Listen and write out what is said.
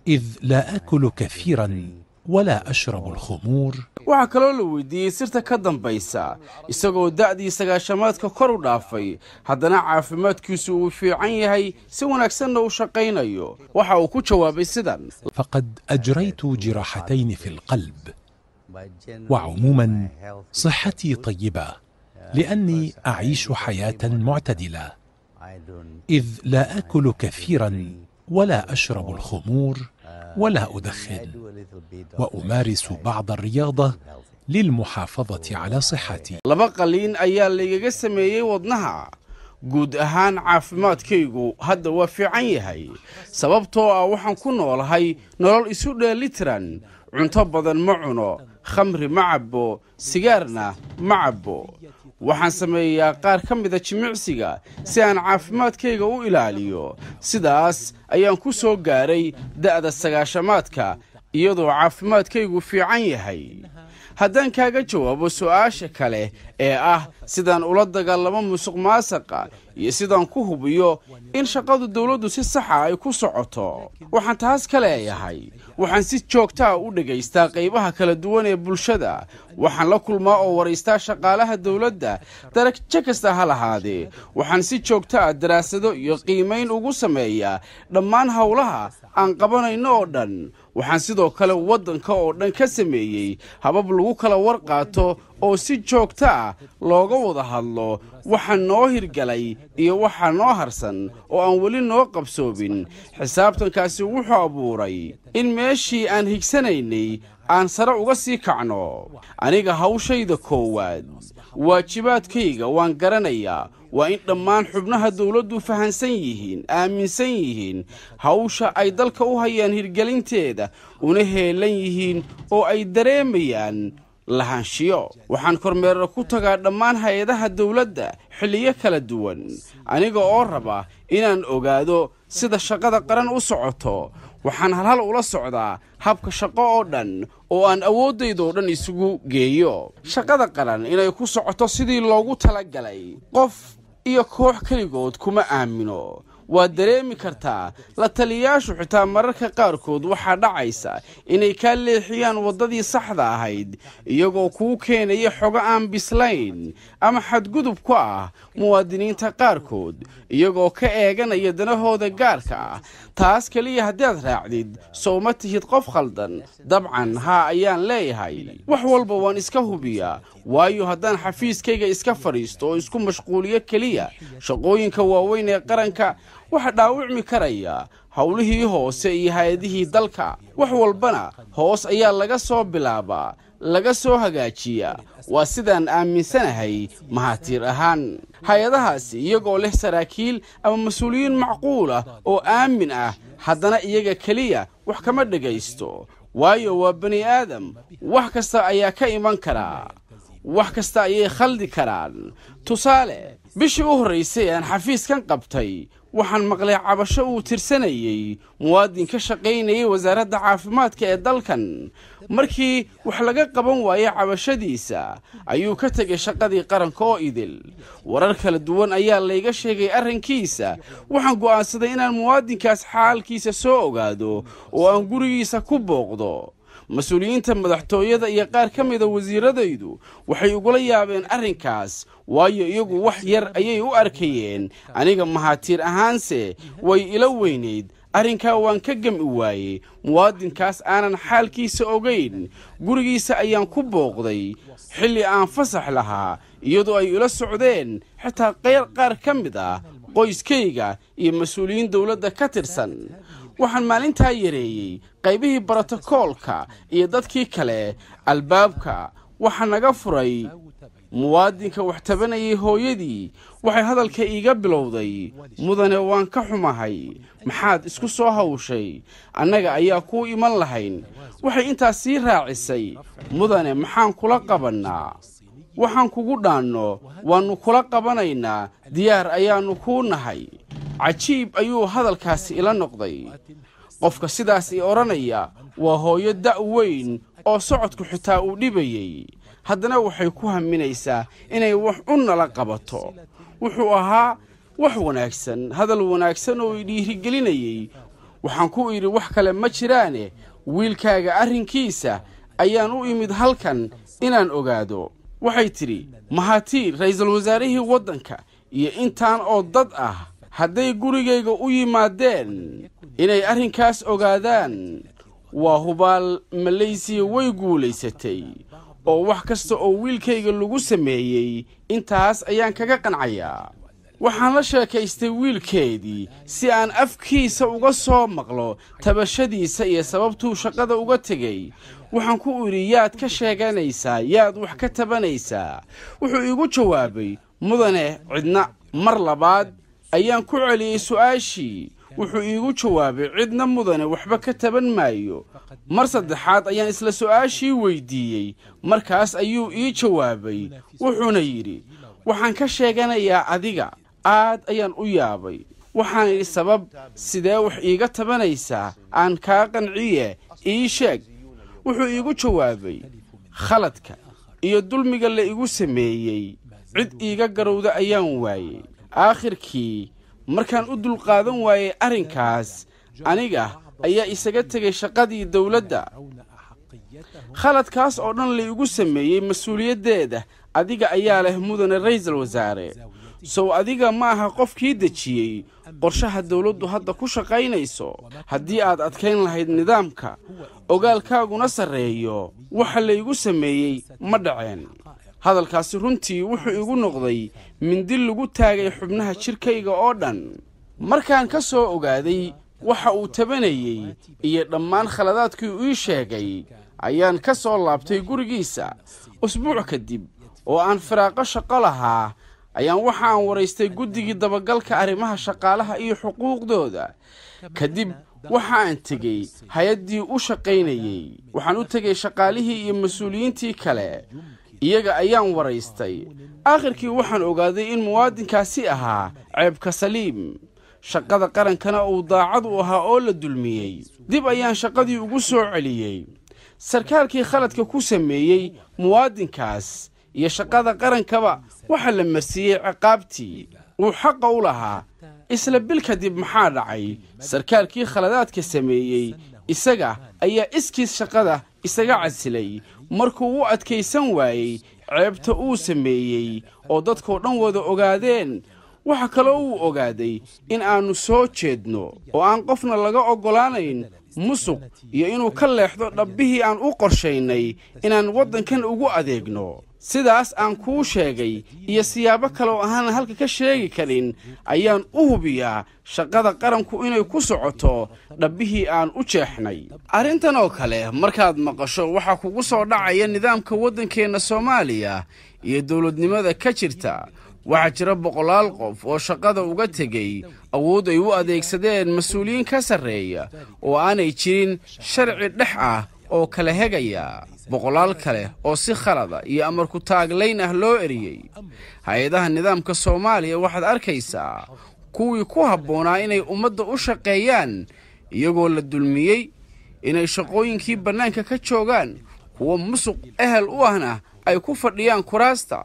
إذ لا آكل كثيرا ولا أشرب الخمور. Waxaa kaloo la weydiiyey sirta ka dambaysa isagoo da'dii 90-aadka kor u dhaafay, haddana caafimaadkiisu uu fiican yahay, si wanaagsanna u shaqaynayo. Waxa uu ku jawaabay sidan: فقد أجريت جراحتين في القلب، وعموما صحتي طيبة لأني أعيش حياة معتدلة، إذ لا آكل كثيرا ولا أشرب الخمور ولا أدخن، وأمارس بعض الرياضة للمحافظة على صحتي. 2 qaliin ayaa laygaga sameeyey wadnaha. Guud ahaan caafimaadkaygu hadda waa fiican yahay, sababtoo ah waxaan ku noolahay nolol isu dheelitiran. Cunto badan ma cuno, khamri ma cabbo, sigaarna ma cabbo. Waxaan sameeyaa qaar ka mida jimicsiga si aan caafimaadkayga u ilaaliyo. Sidaas ayaan ku soo gaaray da'da 90-aadka iyadoo caafimaadkaygu fiican yahay. Haddaan kaaga jawaabo su'aasha kale ee ah sidaan ula dagaalamo musuq maasaqa iyo sidaan ku hubiyo in shaqadu dowladdu si saxa ay ku socoto, waxaan taas ka leeyahay: waxaan si joogtaa u dhegaystaa qaybaha kala duwan ee bulshada. Waxaan la kulmaa oo waraystaa shaqaalaha dowladda, darajo kasta ha lahaadee. Waxaan si joogta ah daraasado iyo qiimayn ugu sameeyaa dhammaan howlaha aan qabanayno oo dhan. Waxaan sidoo kale waddanka oo dhan ka sameeyey habab lagu kala war qaato oo si joogto ah looga wada hadlo waxa noo hirgalay iyo waxa noo harsan oo aan weli noo qabsoobin. Xisaabtankaasi wuxuu abuuray in meeshii aan higsanaynay aan sare uga sii kacno. Aniga hawshayda koowaad, waajibaadkayga waan garanayaa, waa in dhammaan xubnaha dowladdu fahansan yihiin, aaminsan yihiin hawsha ay dalka u hayaan hirgelinteeda, una heelan yihiin oo ay dareemayaan lahaanshiyo. Waxaan kormeerra ku tagaa dhammaan hay-adaha dowladda xilliyo kala duwan, aniga oo raba inaan ogaado sida shaqada qaran u socoto. Waxaan halhal ula socdaa habka shaqo oo dhan oo aan awooddayda oo dhan isugu geeyo shaqada qaran inay ku socoto sidii loogu talagalay. Qof iyo koox keligood kuma aamino, waad dareemi kartaa. La taliyayaashu xitaa mararka qaarkood waxaa dhacaysa inay kaa leexiyaan waddadii saxda ahayd, iyagoo kuu keenaya xogo aan bislayn ama xadgudub ku ah muwaadiniinta qaarkood, iyagoo ka eeganaya danahooda gaarka ah. Taas keliya haddaad raacdid, sow ma tihid qof khaldan? Dabcan haa ayaan leeyahay. Wax walba waan iska hubiyaa, waayo haddaan xafiiskayga iska fadhiisto oo isku mashquuliyo keliya shaqooyinka waaweyn ee qaranka, waxa dhaawicmi karaya howlihii hoose iyo hay-adihii dalka. Wax walbana hoos ayaa laga soo bilaabaa, laga soo hagaajiyaa, waa sidaan aaminsanahay Mahatiir ahaan. Hay-adahaasi iyagoo leh saraakiil ama mas-uuliyiin macquul ah oo aamin ah, haddana iyaga keliya wax kama dhegaysto, waayo waa bani aadam, wax kasta ayaa ka iman karaa, wax kasta ayay khaldi karaan. Tusaale, bishii u horraysay aan xafiiskan qabtay, waxaan maqlay cabasho uu tirsanayey muwaadin ka shaqaynayay wasaaradda caafimaadka ee dalkan. Markii wax laga qaban waayey cabashadiisa, ayuu ka tegay shaqadii qaranka oo idil. Warar kala duwan ayaa layga sheegay arrinkiisa. Waxaan go'aansaday inaan muwaadinkaas xaalkiisa soo ogaado oo aan gurigiisa ku booqdo. Mas-uuliyiinta madaxtooyada iyo qaar ka mida wasiiradaydu waxay ugula yaabeen arrinkaas, waayo iyagu wax yar ayay u arkayeen. Aniga Mahatiir ahaanse way ila weynayd. Arrinkaa waan ka gem'i waayey, muwaadinkaas aanan xaalkiisa ogayn. Gurigiisa ayaan ku booqday xilli aan fasax lahaa, iyadoo ay ila socdeen xitaa qeyr qaar ka mid ah qoyskayga iyo mas-uuliyiin dowladda ka tirsan. Waxaan maalintaa yareeyey qaybihii brotokoolka iyo dadkii kale. Albaabka waxaa naga furay muwaadinka wax tabanayay hooyadii. Waxay hadalka iiga bilowday: "Mudane, waan ka xumahay, maxaad isku soo hawshay? Annaga ayaa kuu iman lahayn." Waxay intaas sii raacisay: "Mudane, maxaan kula qabannaa? Waxaan kugu dhaanno waannu kula qabanaynaa, diyaar ayaannu kuu nahay." Cajiib ayuu hadalkaasi ila noqday. Qofka sidaas i odhanaya waa hooyo da' weyn oo socodku xitaa uu dhibayey, haddana waxay ku haminaysaa inay wax u nala qabato. Wuxuu ahaa wax wanaagsan, hadal wanaagsan oo i dhiirigelinayey. Waxaan ku idhi, wax kale ma jiraane, wiilkaaga arrinkiisa ayaan u imid halkan inaan ogaado. Waxay tidhi, Mahatiir ra'iisul wasaarihii waddanka iyo intaan oo dad ah hadday gurigayga u yimaadeen inay arrinkaas ogaadaan, waa hubaal Maleysiya way guulaysatay, oo wax kasta oo wiilkayga lagu sameeyey intaas ayaan kaga qancayaa. Waxaan la sheekaystay wiilkeedii si aan afkiisa uga soo maqlo tabashadiisa iyo sababtuu shaqada uga tegey. Waxaan ku idhi, yaad ka sheeganaysaa, yaad wax ka tabanaysaa? Wuxuu iigu jawaabay, mudane, cidna. Mar labaad ayaan ku celiyey su'aashii. Wuxuu iigu jawaabay, cidna mudane, waxba ka taban maayo. Mar saddexaad ayaan isla su'aashii weydiiyey. Markaas ayuu ii jawaabay, wuxuuna yidhi, waxaan ka sheeganayaa adiga. Aad ayaan u yaabay. Waxaan idhi, sabab, sidee wax iiga tabanaysaa? Aan kaa qanciye, ii sheeg. Wuxuu iigu jawaabay, khaladka iyo dulmiga la igu sameeyey cid iiga garowda ayaan waayey. Aakhirkii markaan u dulqaadan waayey arrinkaas, aniga ayaa isaga tegay shaqadii dowladda. Khaladkaas oo dhan la igu sameeyey mas-uuliyaddeeda adiga ayaa leh, mudane ra'iisul wasaare. Sow adiga ma aha qofkii dejiyey qorshaha dowladdu hadda ku shaqaynayso? Haddii aad adkayn lahayd nidaamka, ogaalkaaguna sarreeyo, waxa laygu sameeyey ma dhaceen. Hadalkaasi runtii wuxuu igu noqday mindi lagu taagay xubnaha jidhkayga oo dhan. Markaan ka soo ogaaday waxa uu tabanayey iyo dhammaan khaladaadkii uu ii sheegay, ayaan ka soo laabtay gurigiisa. Usbuuc kadib oo aan firaaqo shaqo lahaa ayaan waxa aan waraystay guddigii dabagalka arrimaha shaqaalaha iyo xuquuqdooda. Kadib waxa aan tegey hay-addii u shaqaynayey. Waxaan u tegey shaqaalihii iyo mas-uuliyiintii kale, iyaga ayaan waraystay. Aakhirkii waxaan ogaaday in muwaadinkaasi ahaa ceebka saliim, shaqada qarankana uu daacad u ahaa oo la dulmiyey. Dib ayaan shaqadii ugu soo celiyey. Sarkaalkii khaladka ku sameeyey muwaadinkaas iyo shaqada qarankaba waxaa la marsiiyey ciqaabtii uu xaqa u lahaa. Isla bil kadib maxaa dhacay? Sarkaalkii khaladaadka sameeyey isaga ayaa iskiis shaqada isaga casilay markuu u adkaysan waayey ceebta uu sameeyey oo dadkoo dhan wada ogaadeen. Waxa kaloo uu ogaaday in aannu soo jeedno oo aan qofna laga oggolaanayn musuq iyo inuu ka leexdo dhabbihii aan u qorshaynay inaan waddankan ugu adeegno. Sidaas aan kuu sheegay iyo siyaabo kale oo aanan halka ka sheegi karin ayaan u hubiyaa shaqada qaranku inay ku socoto dhabbihii aan u jeexnay. Arrintan oo kale markaad maqasho, waxaa kugu soo dhacaya nidaamka waddankeenna Soomaaliya iyo dowladnimada ka jirta. Waxaa jira boqolaal qof oo shaqada uga tegey awood ay u adeegsadeen mas-uuliyiin ka sarreeya oo aanay jirin sharci dhex ah oo kala hegaya, boqolaal kale oo si khalada iyo amarku taaglayn ah loo eriyey. Hay-adaha nidaamka Soomaaliya waxaad arkaysaa kuwii ku habboonaa inay ummadda u shaqeeyaan iyagoo la dulmiyey, inay shaqooyinkii bannaanka ka joogaan, kuwa musuq ehel u ahna ay ku fadhiyaan kuraasta.